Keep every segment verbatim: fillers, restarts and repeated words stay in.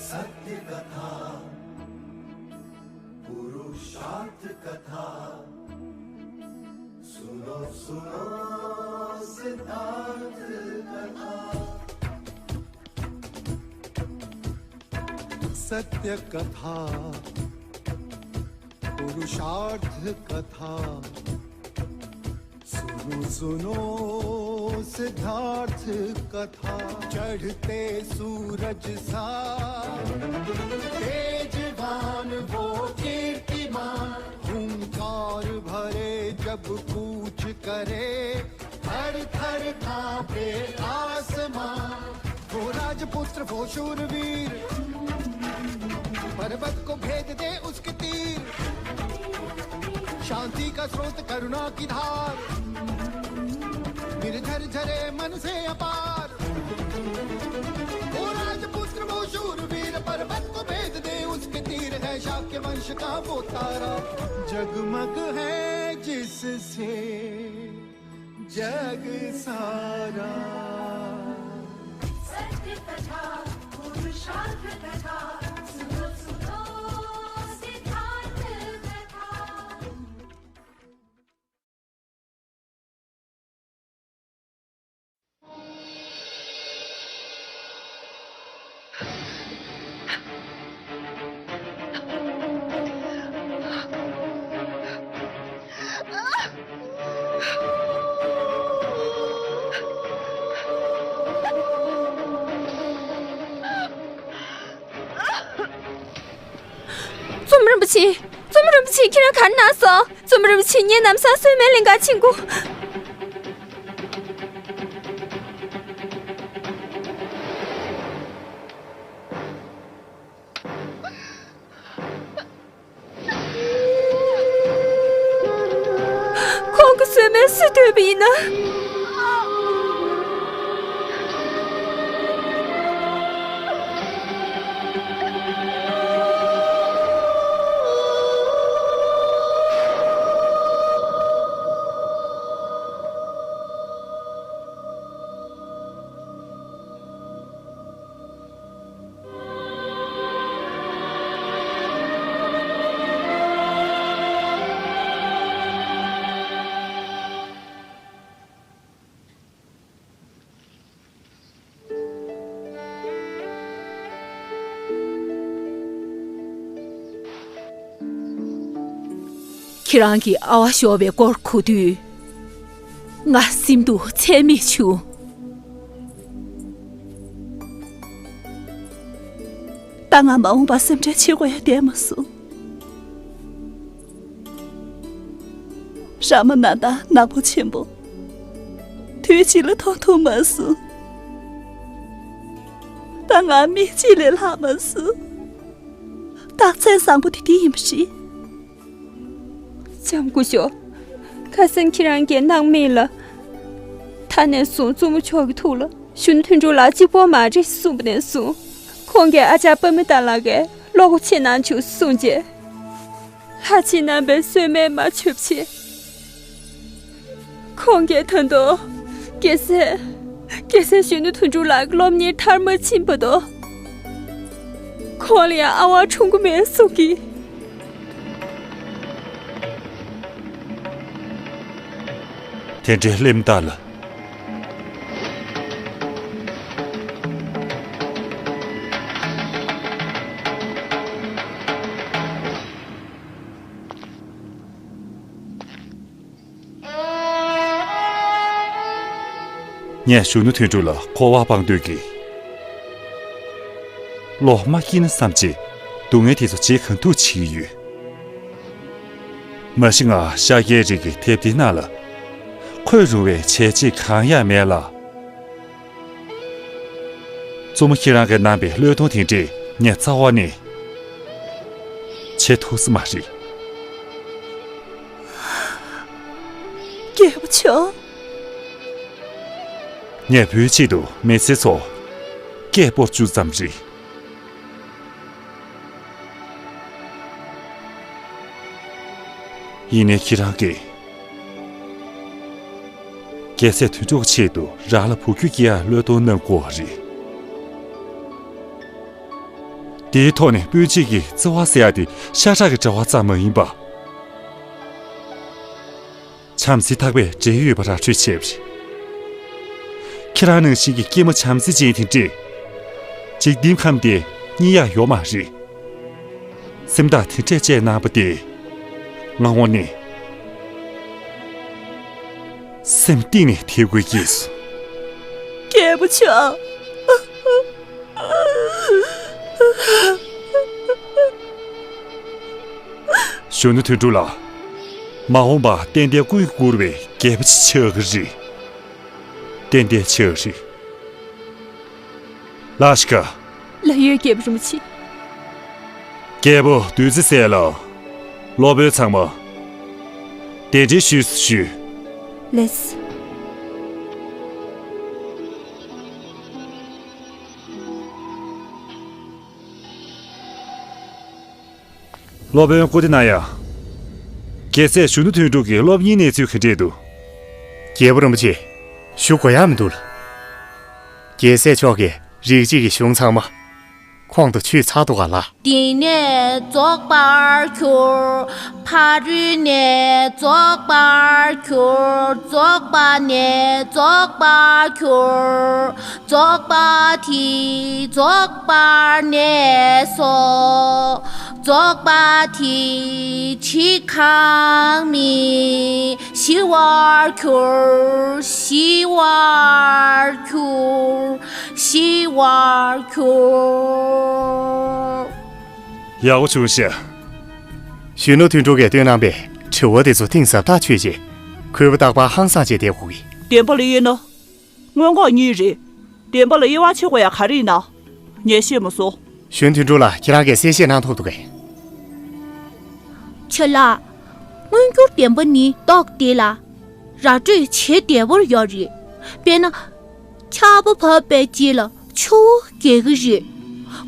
सत्य कथा, पुरुषार्थ कथा, सुनो सुनो सिद्धार्थ कथा। सत्य कथा, पुरुषार्थ कथा, सुनो सुनो सिद्धार्थ कथा। चढ़ते सूरज सा तेजवान वो कीर्तिमान, हुंकार भरे जब कूच करे, थर थर कांपे आसमां। वो राजपुत्र वो शूरवीर, पर्वत को भेद दे उसके तीर। शांति का स्रोत करुणा की धार, निर्झर झरे मन से अपार। वो राजपुत्र वो शूरवीर, पर्वत को भेद दे उसके तीर। है शाक्य वंश का वो तारा, जगमग है जिससे जग सारा। सत्य कथा, पुरुषार्थ कथा, सुनो सुनो सिद्धार्थ कथा। རྩོམ་རིན་པོ་ཆེ། རྩོམ་རིན་པོ་ཆེ། ཁྱེད་རང་ག་རེ་གནང་སོང་། རྩོམ་རིན་པོ་ཆེ། ངས་ལམ་སང་གསོལ་སྨན་ལེན་གར་ཕྱིན་གོ། ཁོང་གི་གསོལ་སྨན་སུས་འདོན་པ་ཡིན་ན། ཁྱེད་རང་གི་ཨ་བ་ཤོར་བའི་སྐོར་གོ་དུས། ང་སེམས་སྡུག་ཚད་མེད་བྱུང་། ད་ང་མ་འོངས་པར་སེམས་ཁྲལ་བྱེད་དགོས་ཡ་བསྡད་མ་སོང་། ར་མ་ན་དང་ནག་པོ་ཆེན་པོ། དུས་གཅིག་ལ་མཐོང་ཐུབ་མ་སོང་། ད་ང་མི་གཅིག་ལས་ལྷག་མ་སོང་། རྟགས་མཚན་བཟང་པོ་དེ་འདི་ཡིན་པ་རེད། ལྕམ་སྐུ་ཞབས། ཁ་སང་ཁྱེད་རང་གིས་སྣང་མེད་ལ། ད་ནས་བཟུང་གཙོ་མོ་མཆོག་གི་ཐུགས་ལ་གཞོན་ནུ་དོན་གྲུབ་ལགས་གཅིག་པོ་མ་རེད་གསུངས་པ་ནས་བཟུང་། ཁོང་གིས་ཨ་ཅག་པདྨ་དར་ལགས་ཀྱི་བློ་སྒོ་ཕྱེ་གནང་བྱུང་གསུངས་རྗེས། ལྷ་ཆེན་རྣམ་པས་གསོལ་སྨན་མ་མཆོད་པ་བྱས། ཁོང་གིས་ད་དུང་། རྒྱལ་སྲས། རྒྱལ་སྲས་གཞོན་ནུ་དོན་གྲུབ་ལགས་ཀྱི་སློབ་གཉེར་མཐར་མ་ཕྱིན་བར་དུ། ཁོང་ལ་ཡང་ཨ་བ་འཁྲུངས་ཀྱི་མེད་གསུང་གིས། དེ་འདྲའི་གླེན་རྟགས་ལ། ངས་གཞོན་ནུ་དོན་གྲུབ་ལ་འཁོར་བ་སྤང་འདོད་ཀྱིས། བློ་མ་སྐྱིད་ན་བསམ་བྱས་སྡུག་བསྔལ་དེ་ཚོ་བརྗེད་གང་ཐུབ་བྱེད་ཀྱི་ཡོད། མ་གཞི་ང་ཤཱཀྱའི་རིགས་ཀྱི་དེབ་འདི་ནང་ལ་འཁོད་རུང་བའི་བྱས་རྗེས་གང་ཡང་མེད་ལ། གཙོ་མོ་ཁྱེད་རང་གིས་གནང་པའི་བློས་གཏོང་དེ་འདྲས་ངས་རྩ་བ་ནས་བྱེད་ཐུབ་ས་མ་རེད། རྒྱལ་པོ་མཆོག་ངས་བོད་ཆེད་དུ་མི་ཚེ་ཚོ་སྐད་སྤོར་བཅུག་ཙམ་རེད། ཡིན་ནའི་ཁྱེད་རང་གིས། རྒྱལ་སྲས་དོན་གྲུབ་ཆེད་དུ་རང་ལ་བུ་རྒྱུད་སྐྱེ་ཡག་བློས་གཏོང་གནང་དགོས་པ་རེད། དེའི་ཐོག་ནས་སྤུན་མཆེད་ཀྱི་བརྩེ་བ་ཟེར་ཡ་དེ་ཤ་ཁྲག་གི་འབྲེལ་བ་ཙམ་མ་ཡིན་པ། བྱམས་བརྩེ་ཐག་པས་འབྲེལ་ཡོད་པ་ར་སྤྲོད་བྱས་པ་རེད། ཁྱེད་རང་ནང་བཞིན་གྱི་སྐྱེས་མ་བྱམས་བརྩེ་ཅན་དེ་འདྲས། འཇིག་རྟེན་ཁམས་དེ་རྙེད་ཡག་ཡོད་མ་རེད། སེམས་ཐག་དེ་འདྲས་བཅད་གནང་བ་དེ། ང་ངོ་ནས་སེམས་གཏིང་ནས་དད་གུས་སྐྱེས་སོང་། སྐྱེས་བུ་ཆགས། གཞོན་ནུ་དོན་གྲུབ་ལགས། མ་འོངས་པ་ཏན་ཏན་ཀུན་བཀུར་བའི་རྒྱལ་པོ་ཅིག་ཆགས་ཀྱི་རེད། ཏན་ཏན་ཆགས་ཀྱི་རེད། ལགས་ཤིག་ལགས་ཡོད། རྒྱལ་པོ་རིན་པོ་ཆེ། རྒྱལ་པོ་བདུད་རྩི་ཟེར་ལ། སློབ་དཔོན་ཚང་མ། གདན་འདྲེན་ཞུས་སུ་ཞུ། ལགས། སློབ་དཔོན་ཀུ་ཏི་ན་ཡ། རྒྱལ་སྲས་གཞོན་ནུ་དོན་གྲུབ་ཀྱི་སློབ་གཉེར་གནས་ཚུལ་ག་འདྲས་འདུག་རྒྱལ་པོ་རིན་པོ་ཆེ། ཞུ་དགོས་ཡ་མི་འདུག་ལ། རྒྱལ་སྲས་མཆོག་གིས་རིགས་གཅིག་གི་གཞུང་ཚང་མ་ཁོང་དུ་ཆུད་ཚར་འདུག་ག་ལ། འདི་ནས་རྫོགས་པར་གྱུར། ཕ་རོལ་ནས་རྫོགས་པར་གྱུར། རྫོགས་པ་ནས་རྫོགས་པར་གྱུར། རྫོགས་པ་དེས་རྫོགས་པར་གནས་སོ། རྫོགས་པ་དེས་འཆི་ཁ་མེད། ཞི་བར་གྱུར། ཞི་བར་གྱུར། ཞི་བར་གྱུར། ཡག་པོ་བྱུང་ཤག་གཞོན་ནུ་དོན་གྲུབ་ཀྱིས་བཏོན་གནང་པའི་དྲི་བ་དེ་ཚོ་གཏིང་ཟབ་ཐག་ཆོད་རྗེས། གུས་པ་རྟག་པར་ཧང་སངས་བྱས་བསྡད་དགོས་ཀྱི། བདེན་པ་ལ་དབྱེ་ན། སྔོན་འགོག་གཉིས་རེད། བདེན་པ་ལ་དབྱེ་བ་ཕྱེ་དགོས་ཡ་ག་རེ་ཡིན་ན། ངས་ཤེས་མ་སོང་། གཞོན་དོན་གྲུབ་ལགས། ཁྱེད་རང་གིས་གསལ་བཤད་གནང་ཐུབ་འདུག་གས། ཁྱོད་ལ། མངོན་གྱུར་བདེན་པ་ནི་རྟོགས་བདེ་ལ། ར་སྤྲོད་བྱེད་བདེ་བོར་ཡོད་རེད། དཔེར་ན། ཆར་པ་བབས་པའི་རྗེས་ལ་ཆུ་བོ་རྒྱས་ཀྱི་རེད།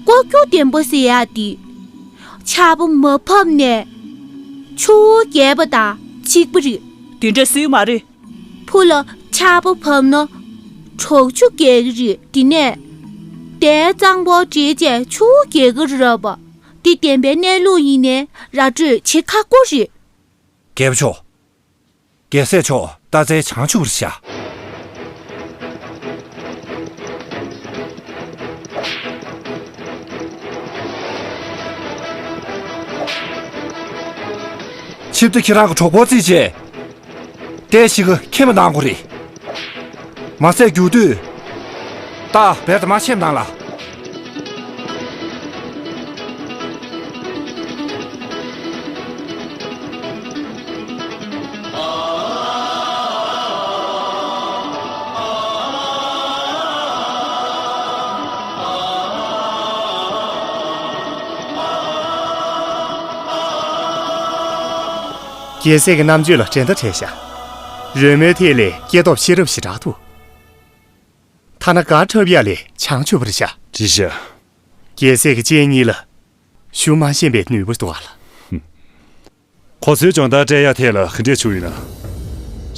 ལྐོག་གྱུར་བདེན་པ་ཟེར་ཡ་དེ། ཆར་པ་མ་བབས་ནས་ཆུ་བོ་རྒྱས་པ་དང་གཅིག་པ་རེད། དེ་འདྲ་སྲིད་མ་རེད། ཕུ་ལ་ཆར་པ་བབས་ན་དྲག་ཆུ་རྒྱས་ཀྱི་རེད། དེ་ནས་དེའི་གཙང་པོ་འདྲེས་བྱས་ཆུ་བོ་རྒྱས་ཀྱི་རེད་པ། འདི་བདེན་པའི་གནས་ལུགས་ཡིན་ནའི་ར་སྤྲོད་བྱེད་ཁག་པོ་རེད། རྒྱལ་པོ་མཆོག་རྒྱལ་སྲས་མཆོག་རྟ་རྩལ་བྱང་ཆུབ་རེད་ཤག་ཆིབས་རྟ་ཁྱེད་རང་གི་གྲོགས་པོ་རྩིས་བྱས། ཏའི་ཤི་གི་ཁྱེད་མ་གནང་དགོས་རེད། མ་ཟད་རྒྱུག་དུས། ད་བེར་དུ་མ་ཆེམ་དང་ལ། རྒྱལ་སྲས་ཀྱི་རྣམ་དཔྱོད་ལ་འགྲན་ཟླ་བྲལ་ཤག་རོལ་མོའི་ཐད་ལས་སྐྱེ་སྟོབས་ཤེས་རབ་ཞེ་དྲག་འདུག་ཐ་ན་གར་འཁྲབ་ཡ་ལས་བྱང་ཆུབ་པར་བྱ། ཅི་བྱ། རྒྱལ་སྲས་ཀྱི་སྤྱན་གཉིས་ལ་ཞུ་མ་ཤེས་པའི་ནུས་པ་འདུག་ཨ་ལ། ཁོ་ཚོའི་སྦྱོང་བརྡར་སྤྲད་ཡ་ཐད་ལ་ག་འདྲས་བྱུང་ཡོད་ན།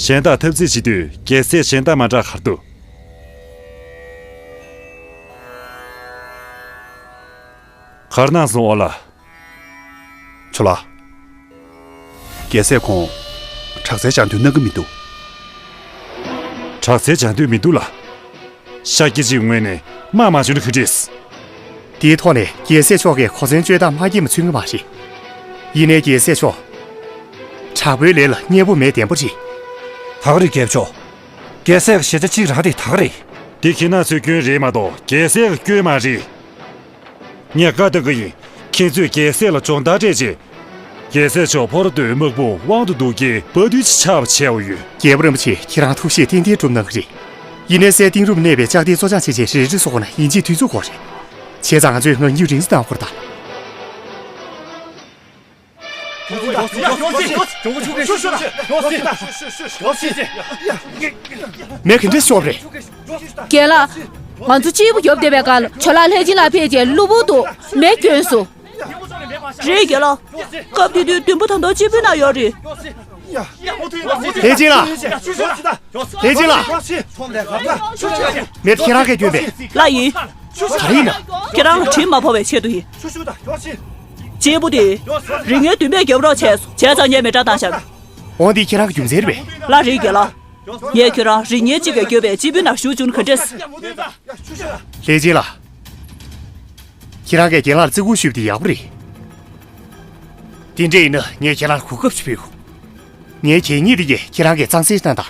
གཞན་དག་འཐབ་རྩིས་བྱེད་དུས་རྒྱལ་སྲས་གཞན་དག་མ་འདྲ་གར་འདུག་གར་གནང་སོང་ཨོ་ལ། ཆོ་ལ། རྒྱལ་སྲས་ཁོང་། དྲག་རྩལ་སྦྱང་འདོད་གནང་གི་མི་འདུག་དྲག་རྩལ་སྦྱང་འདོད་མི་འདུག་ལ། ཤཱཀྱ་ཅིག་ངོས་ནས་དམག་མ་བྱུང་ན་ག་འདྲས། དེའི་ཐོག་ནས་རྒྱལ་སྲས་མཆོག་གིས་གོ་མཚོན་སྤྱོད་སྟངས་མ་སྐྱེས་མ་ཚུད་ངེས་མ་རེད། ཡིན་ནའི་རྒྱལ་སྲས་མཆོག་དྲག་པོའི་ལས་ལ་མཉེས་པོ་མེད་བདེན་པ་རེད། ད་ག་རེད་རྒྱལ་པོ་མཆོག་རྒྱལ་སྲས་ཀྱི་ཞེ་ཆ་གཅིག་རང་རེད་ད་ག་རེད། འདི་ཁྱེད་རང་ཚོའི་སྐྱོན་རེད་མ་གཏོགས་རྒྱལ་སྲས་ཀྱི་སྐྱོན་མ་རེད། ངས་བཀའ་བཏང་གི་ཡིན། ཁྱེད་ཚོས་རྒྱལ་སྲས་ལ་སྦྱོང་བརྡར་སྤྲད་རྗེས། རྒྱལ་སྲས་མཆོག་ཕོ་རོ་ཏོའི་དམག་དཔུང་དབང་དུ་བསྡུ་རྒྱུའི་དཔའ་རྟུལ་ཅིག་ཆགས་པ་བྱས་ཡོད། རྒྱལ་པོ་རིན་པོ་ཆེ་ཁྱེད་རང་ཐུགས་བཞེད་ཏན་ཏན་སྒྲུབ་གནང་གི་རེད། ཡིན་ནའི་སྲས་ཏིང་རུ་མ་གནས་པའི་ལྕགས་རྟའི་བཙོ་སྦྱང་བྱེད་ཆེད་རེ་རེ་བཟོ་དགོས་ན་ཡིན་གཅིག་དུས་ཚོད་དགོས་རེད། བྱས་ཙང་ང་ཚོས་ངང་ཉིད་རིང་ཙམ་གནང་དགོས་རེད་ད། མེ་ག་འདྲས་ཤོར་རེད། རྒན་ལགས། ང་ཚོ་གཅིག་པུ་རྒྱོབ་བསྡད་པའི་སྐབས་ལ་ཇོ་ལགས་ལྷས་སྦྱིན་ལགས་ཕེབས་རྗེས་གློ་བུར་དུ་མེ་གྱོན་སོང་། རེད་རྒན་ལགས། སྐབས་དེ་དུས་མདུན་པ་ད་དུང་གཅིག་པུའི་ནང་ཡོད་རེད། ལྷས་སྦྱིན་ལགས། ལྷས་སྦྱིན་ལགས། མེ་དེ་ཁྱེད་རང་གིས་གྱོན་པས། ལགས་ཡིན། ག་རེ་ཡིན་ན། ཁྱེད་རང་ལ་དྲིན་མ་ཕོག་པའི་ཆེད་དུ་ཡིན། གཅེར་བུ་དེ། རིག་ཉེར་བདུན་པས་རྒྱབ་རོགས་བྱས་སོང་། བྱས་ཙང་ངས་མེ་སྲེག་བཏང་བཞག་འོ་འདི་ཁྱེད་རང་གི་རྒྱུ་མཚན་རེད་པས། ལགས་རེད་རྒན་ལགས། ངས་ཁྱེད་རང་རིག་ཉེར་གཅིག་གིས་བརྒྱབ་པའི་གཅེར་བུའི་ནང་ཞུགས་བཅུག་ན་ག་འདྲས། ལྷས་སྦྱིན་ལགས། ཁྱེད་རང་གིས་རྒན་ལགས་ལ་བརྩི་བཀུར་ཞུས་པ་དེ་ཡག་པོ་རེད། དེ་འདྲ་ཡིན་ན་ངས་ཁྱེད་རང་ལ་གོ་སྐབས་ཤིག་ཕུལ། ངའི་གད་སྙིགས་དེ་གས་ཁྱེད་རང་གིས་གཙང་སེལ་གནང་དང་།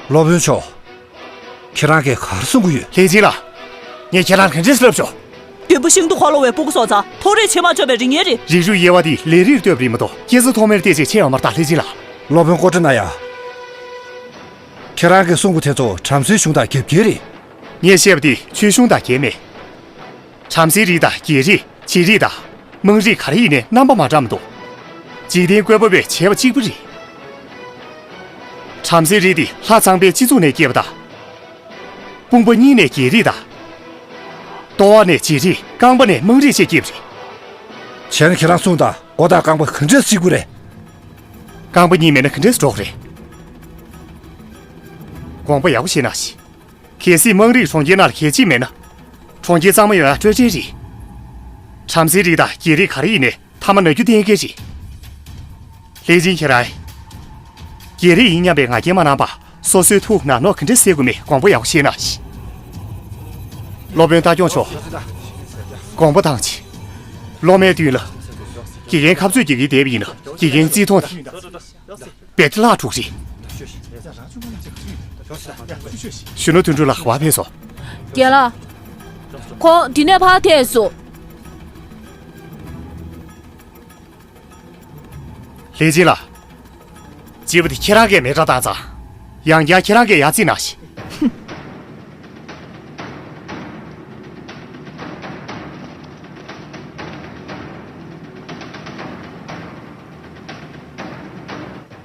སློབ་དཔོན་མཆོག་ཁྱེད་རང་གིས་ག་རེ་གསུང་གི་ཡོད། ལྷས་སྦྱིན་ལགས། ངས་ཁྱེད་རང་ལ་ག་འདྲས་ལབ་ཆོག་མདུན་པོ་ཤིན་ཏུ་འཁོར་ལོ་བའི་སྤུ་གུ་སོང་ཙང་མཐོ་རིས་ཕྱི་མ་བཅོས་པའི་རིག་ཉེར་རེད། རིགས་རུས་དབྱེ་བ་དེ་ལས་རིགས་ལ་ལྟོས་པ་རེད་མ་གཏོགས་སྐྱེ་ས་ཐོག་མའི་ལྟས་ཅིག་ཕྱེ་ཡོད་མ་རེད་ད་ལྷས་སྦྱིན་ལགས། སློབ་དཔོན་ཀོ་ཏྲ་ན་ཡ། ཁྱེད་རང་གིས་གསུང་གི་དེ་ཚོ་བྲམ་ཟེའི་གཞུང་དང་རྒྱབ་འགལ་རེད། ངས་བཤད་པ་དེ་ཆོས་གཞུང་དང་འགལ་མེད། བྲམ་ཟེའི་རིགས་དང་རྒྱལ་རིགས། བྱེ་རིགས་དང་། དམངས་རིགས་ག་རེ་ཡིན་ནའི་རྣམ་པ་མ་འདྲ་མི་འདུག་འཇིག་རྟེན་བཀོད་པ་བས་བྱས་པ་གཅིག་པ་རེད། བྲམ་ཟེའི་རིགས་འདི་ལྷ་ཚངས་པའི་སྤྱི་གཙུག་ནས་སྐྱེས་པ་དང་། དཔུང་པ་གཉིས་ནས་རྒྱལ་རིགས་དང་། ལྟོ་བ་ནས་བྱེ་རིགས། རྐང་པ་ནས་དམངས་རིགས་བཅས་སྐྱེས་པ་རེད། བྱས་ན་ཁྱེད་རང་གསུངས་དང་མགོ་དང་རྐང་པ་ག་འདྲས་གཅིག་པ་རེད། རྐང་པ་གཉིས་མེད་ན་ག་འདྲས་འགྲོ་གི་རེད། དགོངས་པ་ཡག་པོ་བཞེས་གནང་ཞིག་གལ་སྲིད་དམངས་རིགས་གྲོང་ཁྱེར་ནང་ལ་གལ་ཆེ་མེད་ན། གྲོང་ཁྱེར་གཙང་མ་ཡོང་ཡ་སྤྲོས་བྲལ་རེད། བྲམ་ཟེའི་རིགས་དང་རྒྱལ་རིགས་ག་རེ་ཡིན་ནའི་མཐའ་མ་ན་རྒྱུ་གཏན་འཁེལ་རེད། ལྷས་སྦྱིན་ཁྱེད་རང་། རྒྱལ་རིགས་ཡིན་སྙམ་པའི་ང་རྒྱལ་མ་གནང་པར་སོ་སོའི་ཐུགས་ནག་ནོག་ག་འདྲ་སེལ་དགོས་མེད་དགོངས་པ་ཡག་པོ་བཞེས་གནང་ཞིག་སློབ་དཔོན་རྟ་སྐྱོང་མཆོག་དགོངས་པ་དང་ཆེ། སློབ་མའི་མདུན་ལ། དགེ་རྒན་ཁ་རྩོད་རྒྱག་གིན་བསྡད་པ་ཡིན་ན་དགེ་རྒན་བརྩི་མཐོང་དེ། བེ་ཏི་ལག་དྲུག་རེད། གཞོན་ནུ་དོན་གྲུབ་ལགས་ག་པར་ཕེབས་སོང་། རྒན་ལགས། ཁོང་འདི་ནས་ཕར་ཐད་སོང་། ལྷས་སྦྱིན་ལགས། གཅེར་བུ་དེ་ཁྱེད་རང་གིས་མེ་སྲེག་བཏང་ཙང་། ཡང་བསྐྱར་ཁྱེད་རང་གིས་ཡར་བརྩིས་གནང་ཞིག་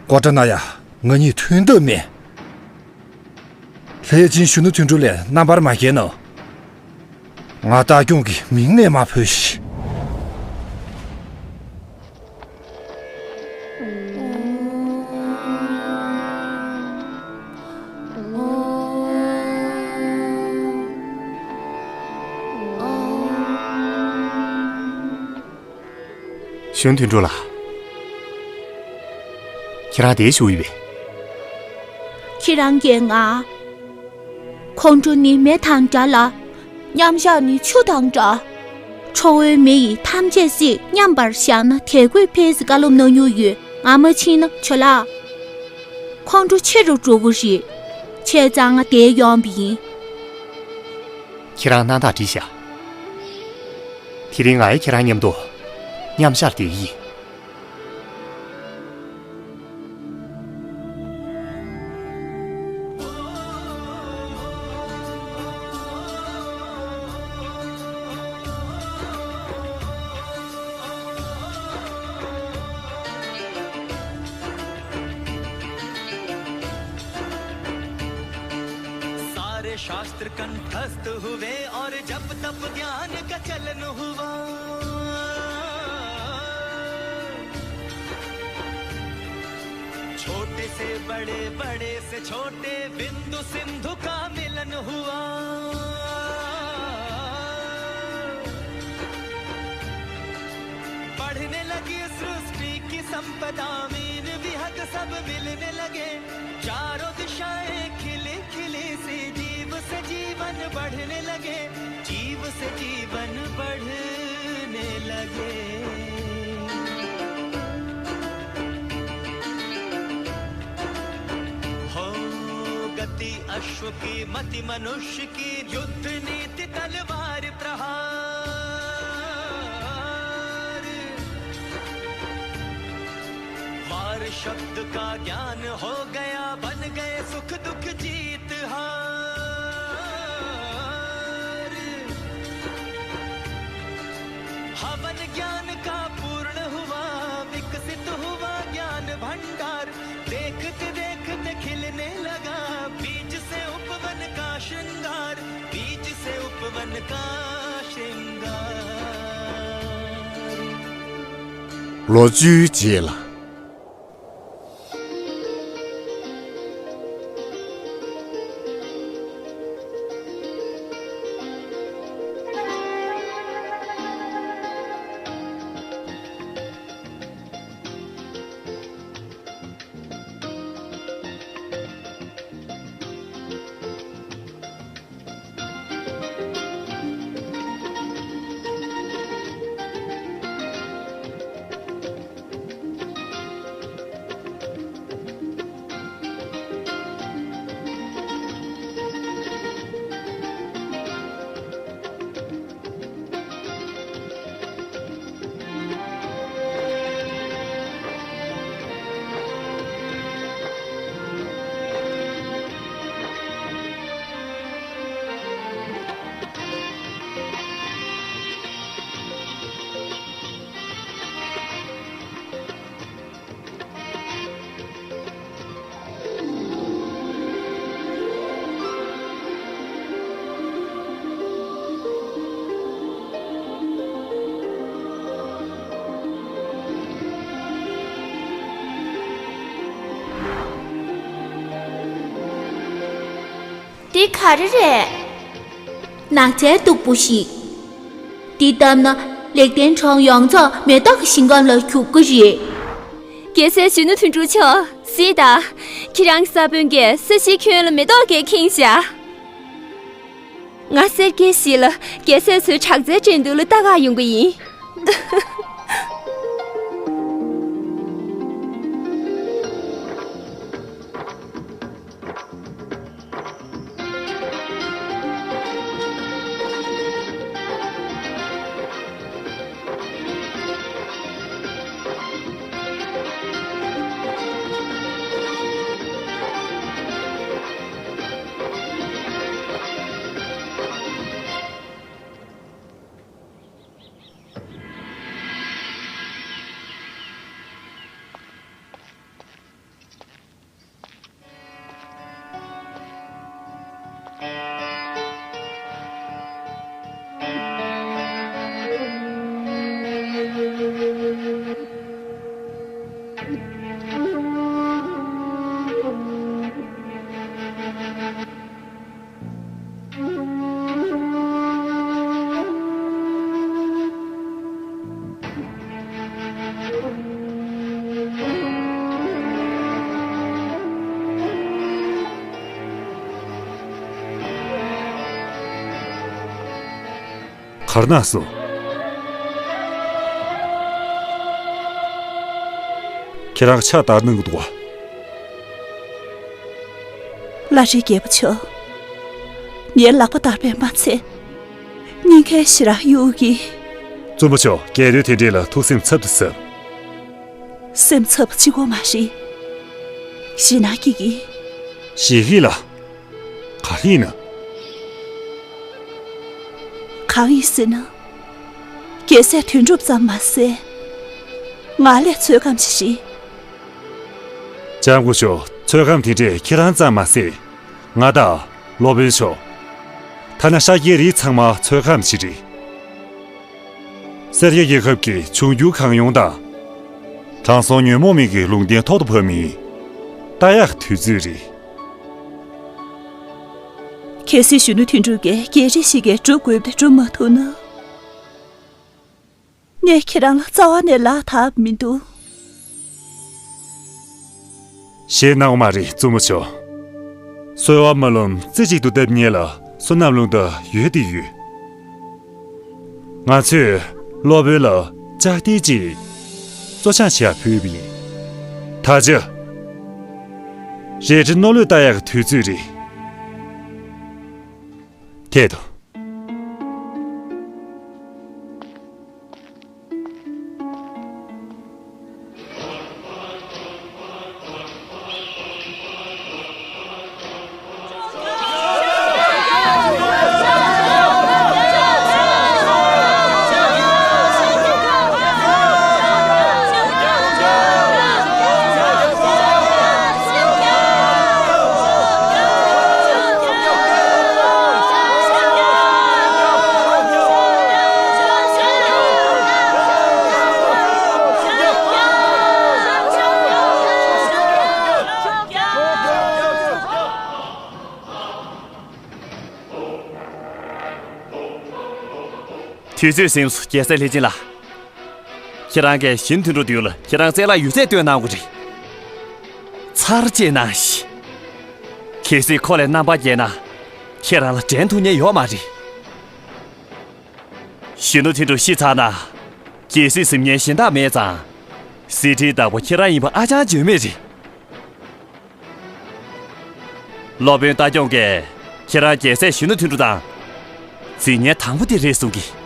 ཀོ་ཏྲ་ན་ཡ། ང་གཉིས་མཐུན་ཐབས་མེད། ལྷས་སྦྱིན་གཞོན་ནུ་དོན་གྲུབ་ལས་རྣམ་པར་མ་བརྒྱལ་ནོ། ང་རྟ་སྐྱོང་གི་མིང་ནས་མ་བོས་ཤིག་གཞོན་དོན་གྲུབ་ལགས། ཁྱེད་རང་འདིར་བཞུགས་ཡོད་པས། ཁྱེད་རང་གིས་ང་། ཁོང་ཁྲོ་ནི་མེ་དང་འདྲ་ལ། མཉམ་བཞག་ནི་ཆུ་དང་འདྲ། ཁྲོ་བོའི་མེ་ཡིས་ཐམས་ཅད་བསྲེག་མཉམ་པར་བཞག་ན་དལ་བུས་འཕེལ་ཟེར་བཀའ་སློབ་གནང་མྱོང་ཡོད། ང་མ་ཕྱིན་ན་ཇོ་ལགས། ཁོང་ཁྲོ་ཆེ་རུ་འགྲོ་གི་རེད། བྱས་ཙང་ང་འདིར་ཡོང་བ་ཡིན། ཁྱེད་རང་སྣང་དག་འགྲིག་ཤག་དེ་རིང་ང་ཡང་ཁྱེད་རང་མཉམ་དུ་མཉམ་ཞག་བསྡད་ཀྱི་ཡིན། सारे शास्त्र कंठस्थ हुए और जप तप ध्यान का चलन हुआ। छोटे से बड़े, बड़े से छोटे, बिंदु सिंधु का मिलन हुआ। बढ़ने लगी सृष्टि की संपदा, मीन विहग सब मिलने लगे। चारों दिशाएं खिली खिली सी, जीव से जीवन बढ़ने लगे, जीव से जीवन बढ़ने लगे। हो गति अश्व की, मति मनुष्य की, युद्ध नीति तलवार प्रहार। वार शब्द का ज्ञान हो गया, बन गए सुख दुख जीत हार। हवन ज्ञान का पूर्ण हुआ, विकसित हुआ ज्ञान भंडार। देखते देखते खिलने लगा, बीज से उपवन का श्रृंगार, बीज से उपवन का श्रृंगार। ལོ་བཅུའི་རྗེས་ལ། འདི་ག་རེ་རེད། ནགས་ཚལ་སྟུག་པོ་ཞིག་འདི་བཏབ་ན་ལེགས་ལྡན་གྲོང་ཡོངས་རྫོགས་མེ་ཏོག་གི་ཞིང་ཁམས་ལ་གྱུར་གི་རེད། རྒྱལ་སྲས་གཞོན་ནུ་དོན་གྲུབ་མཆོག་གཟིགས་དང་། ཁྱེད་རང་གི་ས་བོན་གྱིས་ས་གཞིའི་ཁྱོན་ལ་མེ་ཏོག་གིས་ཁེངས་བཞག་ང་སེར་སྐྱའི་གཞིས་ལ་རྒྱལ་སྲས་ཚོའི་དྲག་རྩལ་འགྲན་བསྡུར་ལ་ལྟ་ག་ཡོང་གི་ཡིན། ག་རེ་གནང་སོང་། ཁྱེད་རང་ཕྱག་བདར་གནང་གི་འདུག་བ། བླ་རི་རྒྱལ་པོ་མཆོག་ངའི་ལག་པ་བདར་བས་མ་ཚད། སྙིང་ཁའི་ཞེ་དྲག་གཡོ་གི། བཙུན་མོ་མཆོག་གལ་དོན་དེ་འདྲས་ལ་ཐུགས་སེམས་འཚབ་ཏུ་འཚབ། སེམས་འཚབ་པ་གཅིག་པོ་མ་རེད། ཞེད་སྣང་སྐྱེ་གི། ཞེད་ཀྱི་ལ། ག་རེ་ཡིན་ན། གང་ཡིན་ཟེར་ན། རྒྱལ་སྲས་དོན་གྲུབ་ཙམ་མ་ཟད། ང་ལས་ཚོད་བགམ་ཞིག་རེད། སྐྱབས་མགོན་མཆོག་ཚོད་བགམ་དེ་འདྲས་ཁྱེད་རང་ཙམ་མ་ཟད། ང་དང་། སློབ་དཔོན་མཆོག་ཐ་ན་ཤཱཀྱའི་རིགས་ཚང་མ་ཚོད་བགམ་ཞིག་རེད། སེར་སྐྱ་རྒྱལ་ཁབ་ཀྱི་འབྱུང་འགྱུར་གང་ཡོང་དང་། དྲང་སྲོང་ཉོན་མོངས་མི་གི་ལུང་བསྟན་ཐོག་ཏུ་བབས་མིན། ལྟ་ཡག་དུས་ཚོད་རེད། གལ་སྲིད་གཞོན་ནུ་དོན་གྲུབ་ཀྱིས་རྒྱལ་རིགས་ཤིག་གི་སྒྲུབ་དགོས་པ་དེ་སྒྲུབ་མ་ཐུབ་ན། ངས་ཁྱེད་རང་ལ་རྩ་བ་ནས་ལག་ཐབས་མི་འདུག་ཞེད་སྣང་བ་མ་རེད་བཙུན་མོ་མཆོག་གསོལ་བ་སྨོན་ལམ་རྩེ་གཅིག་ཏུ་བཏབ་མཁན་ལ་བསོད་ནམས་ལུང་དུ་ཡོད་དེ་ཡོད། ང་ཚོས་སློབ་དཔོན་ལ་ལྕགས་རྟའི་ཅིག་གཙོ་འཆང་བྱེད་ཡག་ཕུལ་བ་ཡིན། ད་ཆ། རལ་གྲི་རྣོ་ལུས་ལྟ་ཡག་གི་དུས་ཚོད་རེད། དེ་དང་། དུས་ཚོད་ཟིན་སོང་རྒྱལ་སྲས་ལྷས་བྱིན་ལགས། ཁྱེད་རང་གིས་གཞོན་དོན་གྲུབ་དོན་ལ་ཁྱེད་རང་རྩལ་ལ་ཡོད་ཚད་སྟོན་གནང་དགོས་རེད། ཚར་གཅིག་གནང་ཞིག་གལ་སྲིད་ཁོ་ལ་རྣམ་པ་རྒྱས་ན། ཁྱེད་རང་ལ་འགྲན་ཐུབ་མཁན་ཡོད་མ་རེད། གཞོན་ནུ་དོན་གྲུབ་ཤི་ཚར་ན། རྒྱལ་སྲིད་འཛིན་མཁན་གཞན་དག་མེད་ཙང་། གཟི་ཁྲིའི་བདག་པོ་ཁྱེད་རང་ཡིན་པ་ཨ་ཅང་བརྗོད་མེད་རེད། སློབ་དཔོན་རྟ་སྐྱོང་གིས་ཁྱེད་རང་རྒྱལ་སྲས་གཞོན་ནུ་དོན་གྲུབ་དང་། འཛིང་མཁན་དང་པོ་དེ་རེད་གསུང་གི།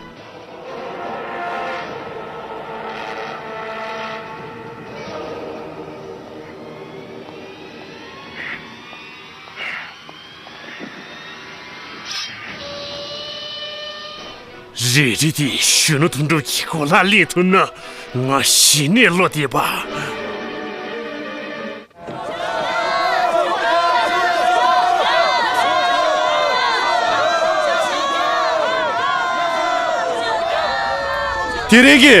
རལ་གྲི་དེ་གཞོན་ནུ་དོན་གྲུབ་ཀྱི་གོ་ལར་ལེན་ཐུབ་ན་ང་གཞི་ནས་བློ་བདེ་བ། དེ་རིང་གི་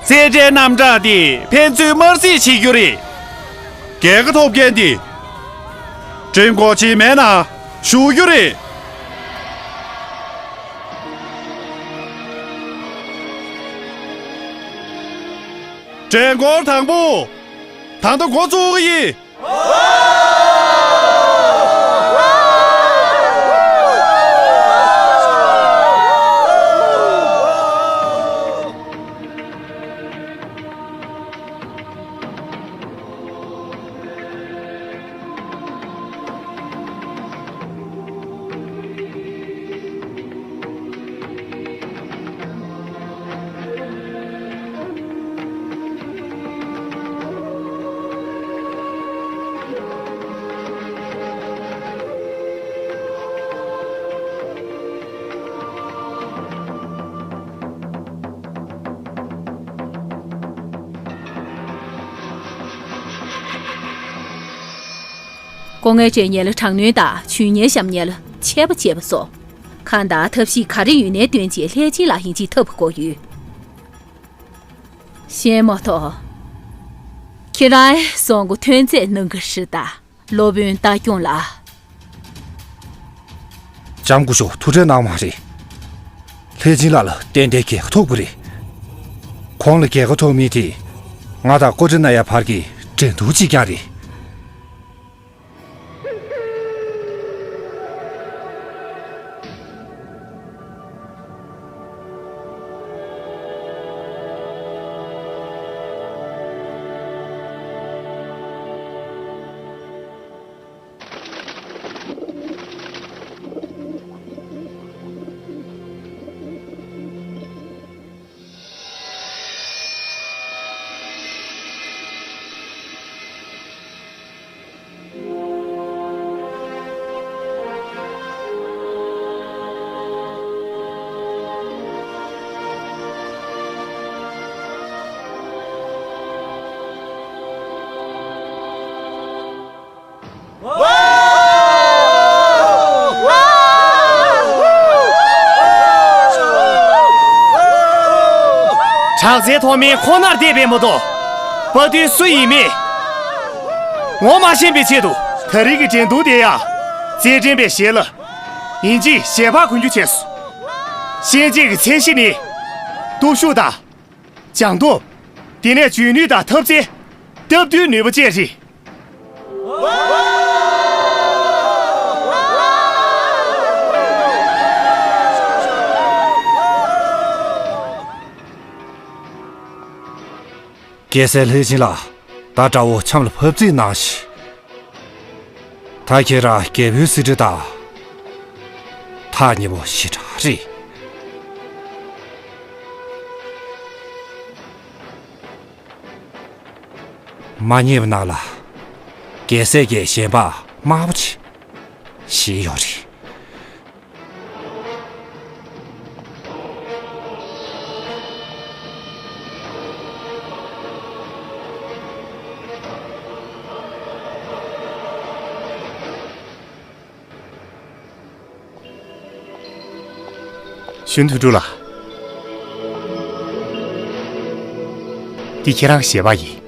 རྩེད་འགྲན་རྣམ་གྲངས་འདི་ཕན་ཚུན་དམར་གསོད་བྱེད་རྒྱུ་རེད། རྒྱལ་ཁ་ཐོབ་མཁན་འདི་ འགྲན་འགོག་ཅིག་མེད་ན་ཞུགས་རྒྱུ་རེད། འགྲན་འགོག་དང་པོ། ད་ལྟ་འགོ་བཙུགས་ཀྱི་ཡིན། སྐུ་ངལ་སྤྲད་མཁན་ལ་དྲག་གནོན་དང་། བྱུས་ངན་བཤམས་མཁན་ལ་ཆད་པ་བཅད་པ་སོགས། གང་དང་ཐབས་ཤེས་ག་རེ་ཡོད་ནའི་བཏོན་བྱས་ལྷས་སྦྱིན་ལགས་ཡིན་གཅིག་ཐུབ་པ་དགོས་ཡོད། ཤེས་མ་ཐོག་ཁྱེད་རང་སོང་གོ་ཐོན་རྫས་གནང་གི་རེད་ད། སློབ་དཔོན་རྟ་སྐྱོང་ལགས། ལྕམ་སྐུ་ཞབས་ཐུགས་ཁྲལ་གནང་མ་རེད། ལྷས་སྦྱིན་ལགས་ལ་ཏན་ཏན་རྒྱལ་ཁ་ཐོབ་དགོས་རེད། ཁོང་ལ་རྒྱལ་ཁ་ཐོབ་མིན་དེ། ང་དང་ཀོ་ཀྲི་ན་ཡ་བར་གྱི་འགྲན་བསྡུར་གཅིག་རྐྱང་རེད། དྲག་རྩལ་ཐོག་མའི་ཁོ་ནར་བསྡད་པའི་མ་གཏོགས། དཔའ་རྟུལ་སུ་ཡིན་མིན་ངོ་མ་ཤེས་པའི་ཆེད་དུ། ད་རེས་ཀྱི་འགྲན་བསྡུར་དེ་ཡང་རྩེད་འགྲན་པའི་ཞལ་ལ་ཡིན་གཅིག་ཞལ་པར་གོན་རྒྱུ་བྱས་སོང་། གཤེན་རྗེ་གི་མཚན་གཞི་ནི། སྟོབས་ཤུགས་དང་། སྦྱངས་སྟོབས། དེ་ནས་འཇོན་ནུས་དང་ཐབས་རྩལ། སྟབས་བསྟུན་ནུས་པ་བཅས་རེད། རྒྱལ་སྲས་ལྷས་སྦྱིན་ལགས། ད་དགྲ་བོ་ཆམ་ལ་ཕབ་རྩིས་གནང་ཞིག་ད་ཁྱེད་རང་རྒྱལ་པོའི་གཟི་བརྗིད་དང་ཐག་ཉེ་པོ་ཞེ་དྲག་རེད། མ་ཉེས་པ་ནང་ལ་རྒྱལ་སྲས་ཀྱི་ཞལ་འབག་དམར་པོ་ཅིག་བཞེས་ཡོད་རེད། ཞུན་དོན་གྲུབ་ལགས། འདི་ཁྱེད་རང་ཞལ་པར་ཡིན།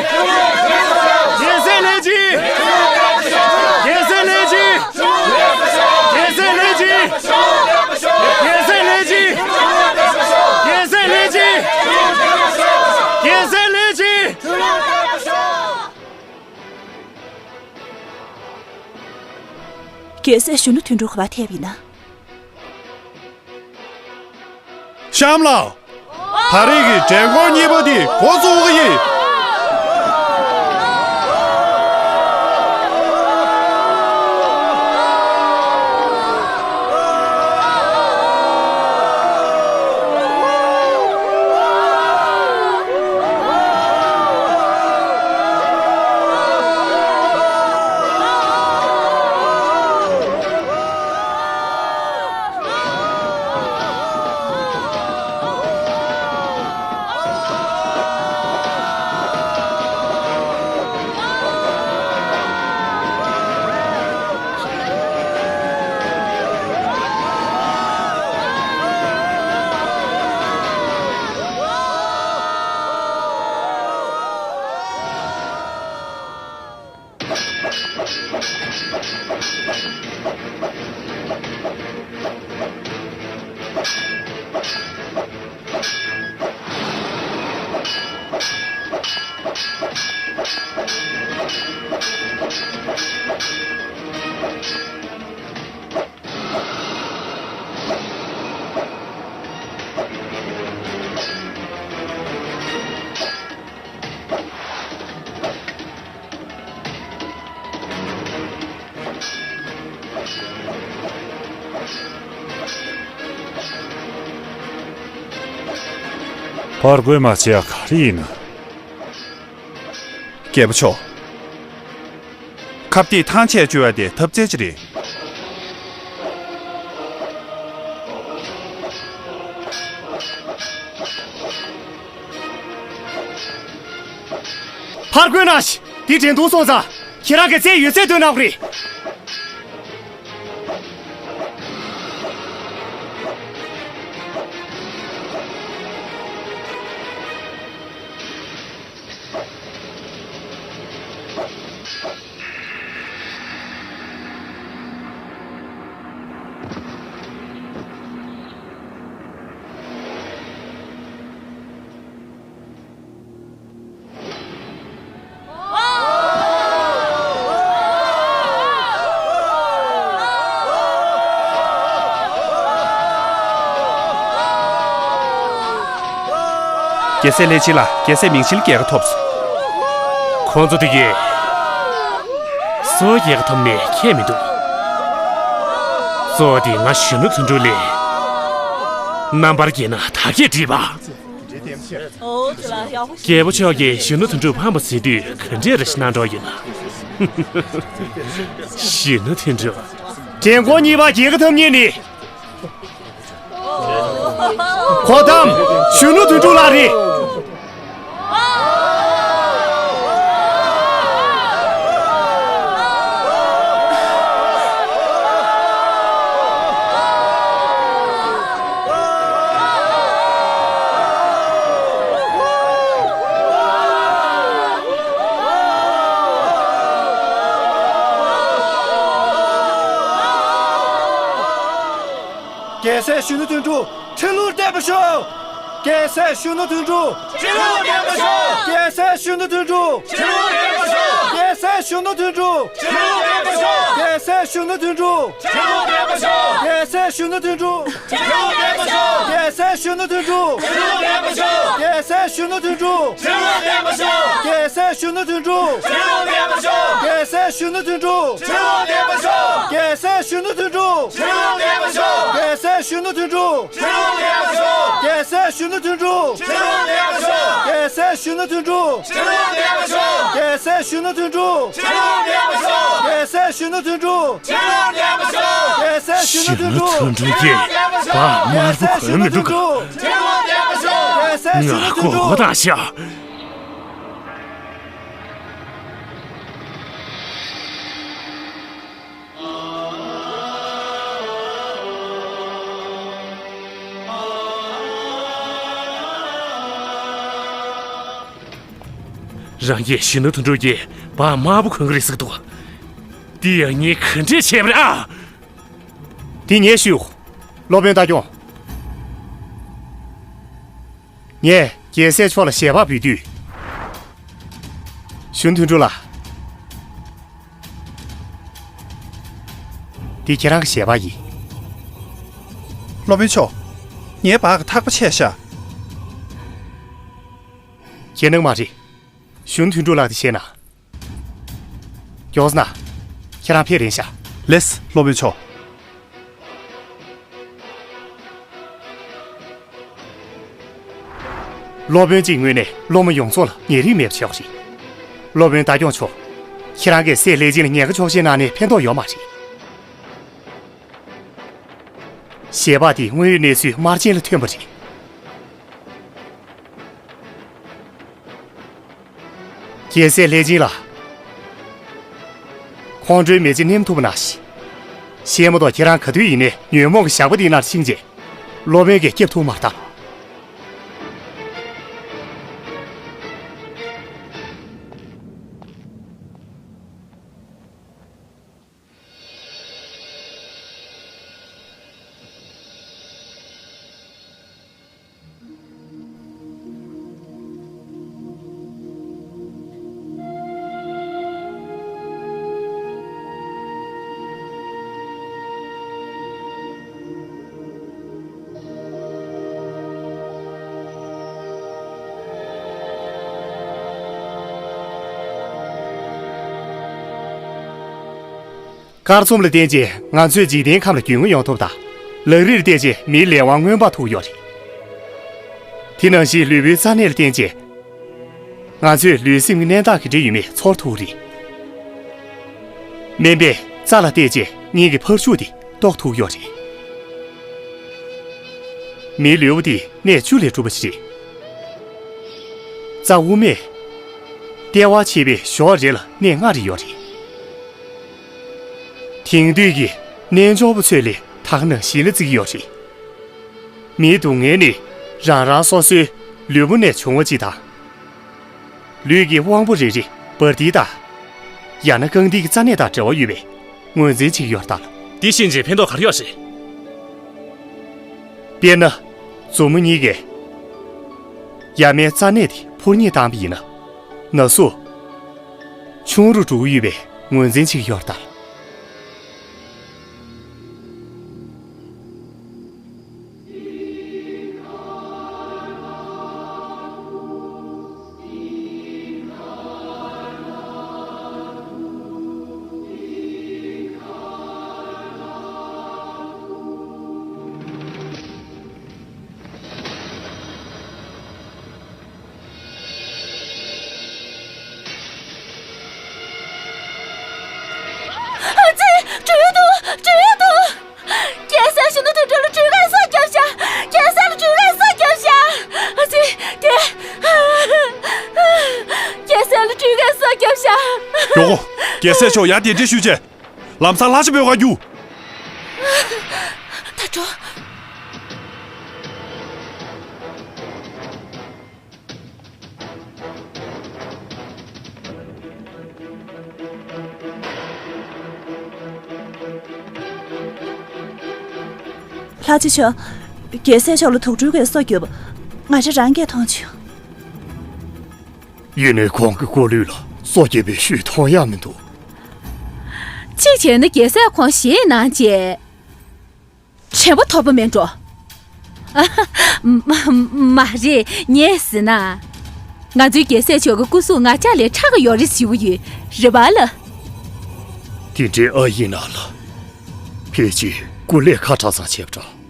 རྒྱལ་སྲས་ལྷན་ཅིག་རྒྱལ་སྲས་ལྷན་ཅིག་རྒྱལ་སྲས་ལྷན་ཅིག་རྒྱལ་སྲས་ལྷན་ཅིག་རྒྱལ་སྲས་ལྷན་ཅིག་རྒྱལ་སྲས་ལྷན་ཅིག་རྒྱལ་སྲས་གཞོན་ནུ་དོན་གྲུབ་ག་པར་ཐེབས་ཡིན་ན། གཤམ་ལ། ད་རེས་ཀྱི་མགྲོན་འཁོར་གཉིས་པ་དེ་འགོ་བཙུགས་ཀྱི་ཡིན། ཕར་རྒོལ་མ་བྱས་ག་རེ་ཡིན། རྒྱལ་པོ་མཆོག་ཁབ་ཏིག་ཐང་ཆད་བཅུག་ཡ་དེ་ཐབས་རྩལ་ཅི་རེད། ཕར་རྒོལ་ན་ཤི། དེ་དྲན་ཐུང་སོང་ཙང་། ཁྱེད་རང་གི་རྩལ་ཡོད་ཚད་སྟོན་གནང་རེད། རྒྱལ་སྲས་ལྷས་བྱིན་ལགས། རྒྱལ་སྲས་མིང་ཆེན་ལ་རྒྱལ་ཁ་ཐོབ་སོང་། ཁོང་ཚོ་དེ་གས་སུ་རྒྱལ་ཁ་ཐོབ་ནས་ཁྱད་མི་འདུག་གཙོ་བོ་དེ་ང་གཞོན་ནུ་དོན་གྲུབ་ལས། རྣམ་པར་རྒྱལ་ན་ད་གས་འགྲིག་པ། རྒྱལ་པོ་མཆོག་གིས་གཞོན་ནུ་དོན་གྲུབ་ཕམ་པ་ཟེར་དུས་ག་འདྲས་རེ་ཞིག་གནང་གྲོགས་ཡོད་ན། གཞོན་ནུ་དོན་གྲུབ། འགྲན་ཁོངས་གཉིས་པ་རྒྱལ་ཁ་ཐོབ་མཁན་ནི། གོ་ཐམ། གཞོན་ནུ་དོན་གྲུབ་ལགས་རེད། རྒྱལ་སྲས་གཞོན་ནུ་དོན་གྲུབ་ཁྲི་ལོར་བརྟན་པར་ཤོག་རྒྱལ་སྲས་གཞོན་ནུ་དོན་གྲུབ། ཁྲི་ལོར་བརྟན་པར་ཤོག་རྒྱལ་སྲས་གཞོན་ནུ་དོན་གྲུབ། ཁྲི་ལོར་བརྟན་པར་ཤོག་རྒྱལ་སྲས་གཞོན་ནུ་དོན་གྲུབ། ཁྲི་ལོར་བརྟན་པར་ཤོག་རྒྱལ་སྲས་གཞོན་ནུ་དོན་གྲུབ། ཁྲི་ལོར་བརྟན་པར་ཤོག་རྒྱལ་སྲས་གཞོན་ནུ་དོན་གྲུབ། ཁྲི་ལོར་བརྟན་པར་ཤོག་རྒྱལ་སྲས་གཞོན་ནུ་དོན་གྲུབ། ཁྲི་ལོར་བརྟན་པར་ཤོག་རྒྱལ་སྲས་གཞོན་ནུ་དོན་གྲུབ། ཁྲི་ལོར་བརྟན་པར་ཤོག་རྒྱལ་སྲས་གཞོན་ནུ་དོན་གྲུབ། ཁྲི་ལོར་བརྟན་པར་ཤོག་རྒྱལ་སྲས་གཞོན་ནུ་དོན་གྲུབ། ཁྲི་ལོར་བརྟན་པར་ཤོག་རྒྱལ་སྲས་གཞོན་ནུ་དོན་གྲུབ། ཁྲི་ལོར་བརྟན་པར་ཤོག་རྒྱལ་སྲས་གཞོན་ནུ་དོན་གྲུབ། ཁྲི་ལོར་བརྟན་པར་ཤོག་རྒྱལ་སྲས་གཞོན་ནུ་དོན་གྲུབ། ཁྲི་ལོར་བརྟན་པར་ཤོག་རྒྱལ་སྲས་གཞོན་ནུ་དོན་གྲུབ། ཁྲི་ལོར་བརྟན་པར་ཤོག་རྒྱལ་སྲས་གཞོན་ནུ་དོན་གྲུབ། ཁྲི་ལོར་བརྟན་པར་ཤོག་རྒྱལ་སྲས་གཞོན་ནུ་དོན་གྲུབ། ཁྲི་ལོར་བརྟན་པར་ཤོག་རྒྱལ་སྲས་གཞོན་ནུ་དོན་གྲུབ། གཞོན་ནུ་དོན་གྲུབ་ཀྱིས་བག་དམར་པོ་གོན་མི་འདུག་ག་ཁྲི་ལོར་བརྟན་པར་ཤོག་རྒྱལ་སྲས་གཞོན་ནུ་དོན་གྲུབ། ང་མགོ་སྐོར་བཏང་ཤག་རང་གིས་གཞོན་ནུ་དོན་གྲུབ་ཀྱིས་བག་དམར་པོ་གོན་གི་རེད་ཟེར་གི་འདུག་འདི་ཡང་ངས་ག་འདྲས་བྱས་པ་རེད་ཨ། འདི་ངས་ཞུ། སློབ་དཔོན་ལྟ་སྐྱོང་། ངས་རྒྱལ་སྲས་མཆོག་ལ་ཞལ་པར་འབུལ་དུས། གཞོན་དོན་གྲུབ་ལགས། འདི་ཁྱེད་རང་གི་ཞལ་པར་ཡིན། སློབ་དཔོན་མཆོག་ངའི་བག་གི་ཐག་པ་ཆད་ཤག་ཁྱེད་ནང་མ་རེད། གཞོན་དོན་གྲུབ་ལགས་དེ་བཤད་ན། མགྱོགས་ན། ཁྱེད་རང་ཕེབས་རན་ཤག་ལེས་སློབ་དཔོན་མཆོག་སློབ་དཔོན་གྱི་ངོས་ནས་སློབ་མ་ཡོངས་རྫོགས་ལ་ཉེ་རིང་མེད་པ་བྱས་པ་རེད། སློབ་དཔོན་ལྟ་སྐྱོང་མཆོག་ཁྱེད་རང་གིས་སྲས་ལྷས་བྱིན་ལ་ཉེན་ཁ་ཆོག་མཆན་གནང་ནས་ཕན་ཐོགས་ཡོད་མ་རེད། ཞལ་པར་དེ་དངོས་ཡོད་གནས་ཚུལ་དམར་རྗེན་ལ་ཐོན་པ་རེད། རྒྱལ་སྲས་ལྷས་བྱིན་ལགས། ཁོང་ཁྲོའི་མེ་ལྕེ་ནེམ་ཐུབ་པ་ནང་བཞིན། ཤེས་མ་གཏོགས་ཁྱེད་རང་ག་དུས་ཡིན་ནའི་ཉོན་མོངས་ཀྱི་ཞགས་པ་འདིའི་ནང་ཕྱིན་རྗེས། སློབ་དཔོན་གྱིས་སྐྱབས་ཐུབ་མ་རེད་ད། གར་རྩོམ་ལ་བརྟེན་བྱས་ང་ཚོས་འཇིག་རྟེན་ཁམས་ལ་རྒྱུས་མངའ་ཡོང་ཐུབ་དང་། ལག་རིས་ལ་བརྟེན་བྱས་མིའི་ལས་དབང་མངོན་པར་ཐུག་ཡོད་རེད། དེ་ནང་བཞིན་ལུས་པོའི་རྩ་གནད་ལ་བརྟེན་བྱས། ང་ཚོས་ལུས་སེམས་ཀྱི་གནས་སྟངས་ཀྱི་འབྲེལ་ཡོད་མེད་ཚོར་ཐུབ་ཀྱི་རེད། སྨན་པས་རྩ་ལ་བལྟས་བྱས་སྙིང་གི་འཕར་ཤུགས་དེ་རྟོགས་ཐུབ་ཀྱི་ཡོད་རེད། མིའི་ལུས་པོ་དེ་གནས་བཅུ་ལས་གྲུབ་པ་ཞིག་རེད། རྩ་དབུ་མས་ལྟེ་བ་ཕྱེད་པའི་ཞོར་རེ་ལ་གནས་ལྔ་རེ་ཡོད་རེད། དེང་དུས་ཀྱི་རྣལ་འབྱོར་པ་ཚོས་ལས་ད་ག་ནང་བཞིན་ལ་བརྩི་གི་ཡོད་རེད། མིའི་སྡུག་བསྔལ་ནི་རང་རང་སོ་སོའི་ལུས་པོ་ནས་བྱུང་བ་ཅིག་དང་། ལུས་ཀྱི་དབང་པོ་རེ་རེ་འབར་མདེལ་དང་། ཡང་ན་རྐང་མདུན་གྱི་རྩ་གནད་དང་འབྲེལ་བ་ཡོད་པའི་ངོས་འཛིན་བྱེད་ཀྱི་ཡོད་རེད་ད། འདི་ཤེས་བྱས་ཕན་ཐོགས་ག་རེ་ཡོད་རེད། དཔེར་ན། མཛུབ་མོ་གཉིས་ཀས་ཡར་མའི་རྩ་གནད་དེ་འཕུར་མཉེད་བཏང་པ་ཡིན་ན། ན་ཟུག་ཆུང་རུ་འགྲོ་གི་ཡོད་པའི་ངོས་འཛིན་བྱེད་ཀྱི་ཡོད་རེད་ད། ཨ་ཙི། འགྲོ་ཡོད་འདུག་འགྲོ་ཡོད་འདུག་རྒྱལ་སྲས་གཞོན་ནུ་དོན་གྲུབ་ལ་འགྲུལ་བཀག་སོགས་བརྒྱབ་ཤག་རྒྱལ་སྲས་ལ་འགྲུལ་བཀག་སོགས་བརྒྱབ་ཤག་ཨ་ཙི། དེ། རྒྱལ་སྲས་ལ་འགྲུལ་བཀག་སོགས་བརྒྱབ་ཤག་མགྱོགས་པོ། རྒྱལ་སྲས་མཆོག་ཡར་གདན་འདྲེན་ཞུས་བྱས། ལམ་སང་ལྷ་ཆེན་པོའི་སྒར་རྒྱུགས། ད་འགྲོ། ལྷ་ཆེན་མཆོག་རྒྱལ་སྲས་མཆོག་ལ་དུག་སྦྲུལ་གྱིས་སོ་བརྒྱབ། ང་རང་རང་སྐད་མཐོང་བྱུང་། ཡིན་ནའི་ཁོང་གི་སྐུ་ལུས་ལ་སོ་བརྒྱབ་པའི་ཤུལ་མཐོང་ཡག་མི་འདུག་གཅིག་བྱས་ན་རྒྱལ་སྲས་ཁོང་ཞེད་སྣང་བྱས། དྲན་པ་ཐོར་པ་མེད་འགྲོ། མ་མ་རེད། ངས་ཟེར་ན། ང་ཚོའི་རྒྱལ་སྲས་མཆོག་གི་སྐུ་གཟུགས་ང་ཅག་ལས་ཕྲ་གི་ཡོད་རེད་ཟེར་བ་ཡོད་རེད་པ་ལ། དེ་འདྲའི་ཨ་ཡིན་ན་ལ། ཕལ་ཆེར་སྐུ་ལས་ཁ་གྲགས་ཙམ་བྱས་པ་འདྲ།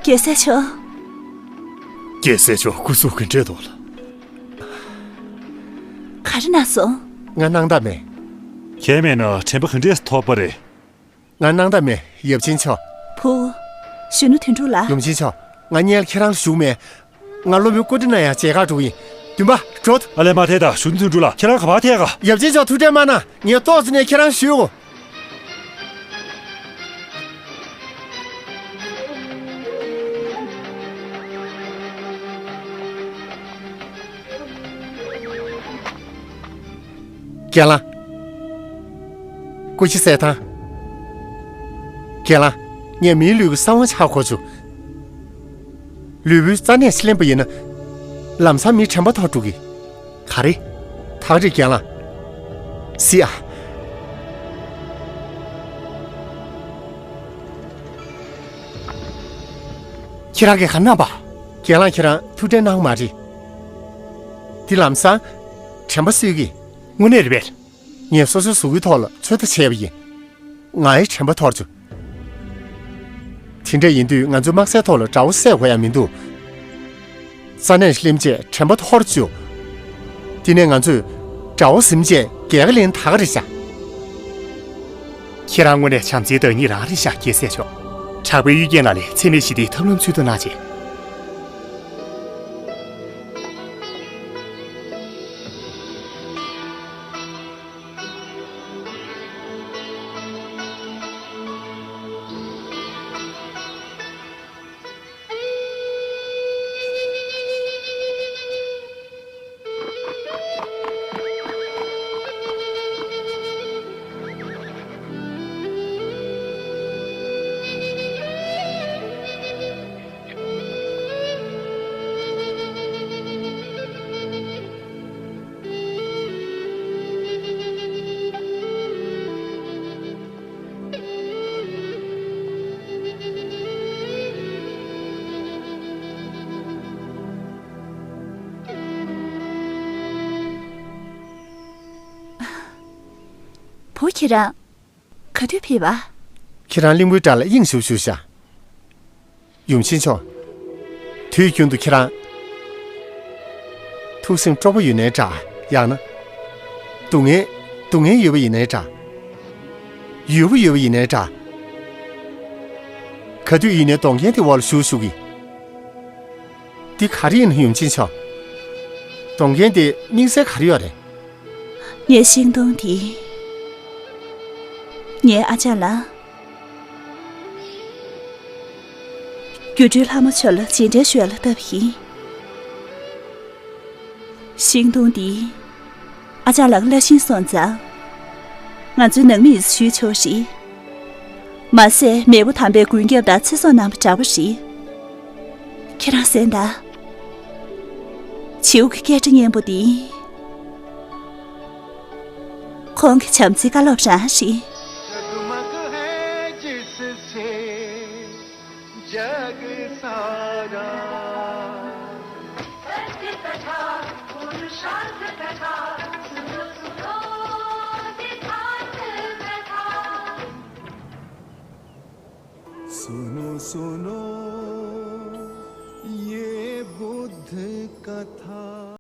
རྒྱལ་སྲས་མཆོག་རྒྱལ་སྲས་མཆོག་སྐུ་གཟུགས་ག་འདྲས་འདུག་ལ། ག་རེ་གནང་སོང་། ང་སྣང་དག་མེད། ཁྱེད་མེད་ན་དྲན་པ་ག་འདྲས་ཐོར་པ་རེད། ང་སྣང་དག་མེད། ཡབ་ཆེན་མཆོག་བུ། གཞོན་ནུ་དོན་གྲུབ་ལགས། ཡུམ་ཆེན་མཆོག་ང་སྔོན་ལ་ཁྱེད་རང་ལ་ཞུ་མེད། ང་སློབ་དཔོན་ཀོ་ཏི་ན་ཡང་མཇལ་ཁ་འགྲོ་གི་ཡིན། འདུན་པ། འགྲོ། ཨ་ལས། མ་ཐད་ད། གཞོན་ནུ་དོན་གྲུབ་ལགས། ཁྱེད་རང་ག་པར་ཐད་ག་ཡབ་ཆེན་མཆོག་ཐུགས་ཁྲལ་མ་གནང་། ངས་ཏོག་ཙམ་ནས་ཁྱེད་རང་ཞུ་འོང་། རྒན་ལགས། སྐུ་ཕྱི་གསལ་ཐང་། རྒན་ལགས། ངས་མིའི་ལུས་ཀྱི་གསང་བ་ཧ་གོ་བྱུང་། ལུས་པོའི་རྩ་གནད་ཞིག་ལེན་པ་ཡིན་ན། ལམ་སང་མིའི་དྲན་པ་འཐོར་འགྲོ་གི། ག་རེ། ཐག་རིང་རྒན་ལགས། སི་ཨ། ཁྱེད་རང་གིས་ག་རེ་གནང་པ། རྒན་ལགས་ཁྱེད་རང་ཐུགས་ཁྲལ་གནང་མ་རེད། འདི་ལམ་སང་། དྲན་པ་གསོས་ཀྱི། དངོས་གནས་རེད་པས། ངས་སོ་སོའི་གཟུགས་པོའི་ཐོག་ལ་ཚོད་ལྟ་བྱས་པ་ཡིན། ངའི་དྲན་པ་འཐོར་བྱུང་། དེ་འདྲ་ཡིན་དུས་ང་ཚོའི་དམག་སའི་ཐོག་ལ་དགྲ་བོ་བསད་དགོས་ཡ་མི་འདུག་རྩ་གནད་ཞིག་ལེན་བྱས་དྲན་པ་འཐོར་བྱུང་། དེ་ནས་ང་ཚོས་དགྲ་བོ་ཟིན་བྱས་རྒྱལ་ཁ་ལེན་ད་ག་རེད་ཤག་ཁྱེད་རང་དངོས་གནས་བྱམས་བརྩེའི་བདག་ཉིད་རང་རེད་ཤག་རྒྱལ་སྲས་མཆོག་དྲག་པོའི་གཡུལ་རྒྱལ་ནང་ལས་འཚེ་མེད་ཞི་བདེའི་ཐབས་ལམ་འཚོལ་ཐུབ་གནང་བྱས། བུ་ཁྱེད་རང་། ག་དུས་ཕེབས་པ། ཁྱེད་རང་གླིང་བུའི་བྲག་ལ་དབྱིངས་ཞུགས་བཞུགས་ཤག་ཡུམ་ཆེན་མཆོག་དུས་རྒྱུན་དུ་ཁྱེད་རང་ཐུགས་སེམས་སྤྲོ་པོ་ཡོད་ནའི་འདྲ། ཡང་ན། སྡུག་བསྔལ། སྡུག་བསྔལ་ཡོད་པ་ཡིན་ནའི་འདྲ། ཡོད་པ་ཡོད་པ་ཡིན་ནའི་འདྲ། ག་དུས་ཡིན་ནའི་སྡོང་རྒན་དེ་འོག་ལ་བཞུགས་བཞུགས་ཀྱི། འདི་ག་རེ་ཡིན་ན་ཡུམ་ཆེན་མཆོག་སྡོང་རྒན་དེ་དམིགས་བསལ་ག་རེ་ཡོད་རེད། ངའི་ཤིང་སྡོང་འདི། ངའི་ཨ་ཅག་ལགས། སྒྱུ་འཕྲུལ་ལྷ་མོ་མཆོག་ལ་རྗེས་དྲན་ཞུ་ཡ་ལ་བཏབ་ཡིན། ཤིང་སྡོང་འདི། ཨ་ཅག་ལགས་ཀྱི་བླ་ཤིང་སོང་ཙང་། ང་ཚོའི་ནང་མི་ཡིས་ཞུས་ཆོག་རེད། མ་ཟད་མེས་པོ་དམ་པས་མགོན་སྐྱབས་དང་ཚེ་སྲོག་གནང་བ་འདྲ་པོ་རེད། ཁྱེད་རང་གསན་དང་། བྱིའུ་གི་སྐད་སྒྲ་སྙན་པོ་འདི། ཁོང་གི་བྱམས་བརྩེའི་བཀའ་སློབ་རང་རེད། जगमग है जिससे जग सारा। सत्य कथा, पुरुषार्थ कथा, सुनो सुनो, सिद्धांत कथा। सुनो सुनो, ये बुद्ध कथा।